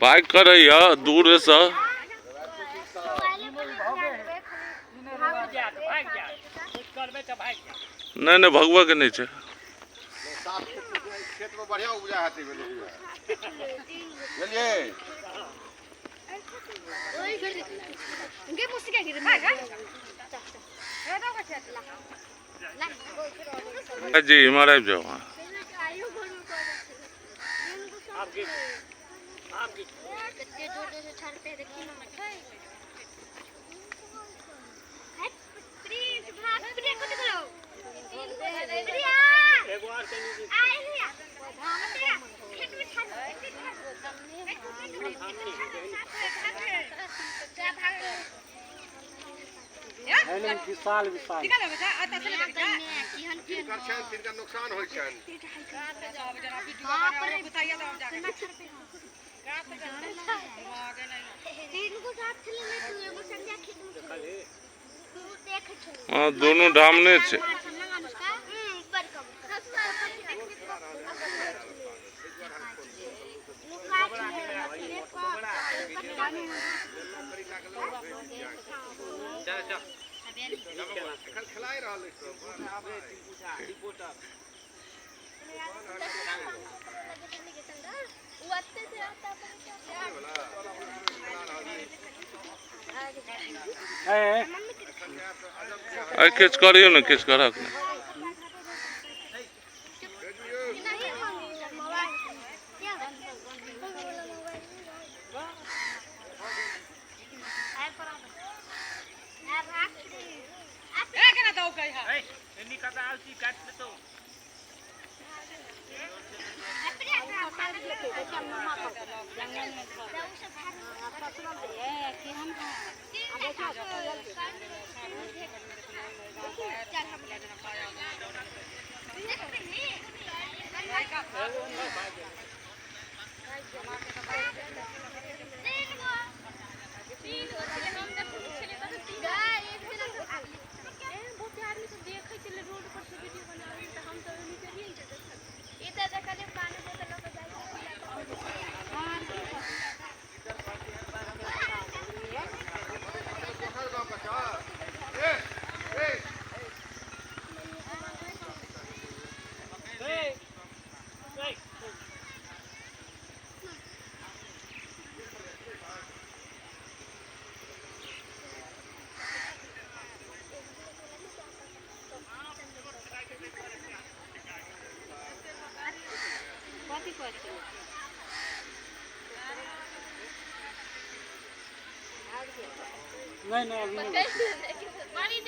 भाग करैया दूरसँ। नहि नहि, भगबऽके नहि छै। खेतमे बढ़िआँ उपजा हेतै, बुझलियै? जी, इम्हर आबि जाउ अहाँ। विशाल विशाल। जिनकर छनि तिनकर नुकसान होइ छनि। हँ, दुनू ढामने छै। एखन खेलाइ रहल अछि सब। अरे, किछु करियौ ने, किछु करक ने। दोसर गाँवके छौ? ए, ए। नहीं नहीं, अभी नहीं।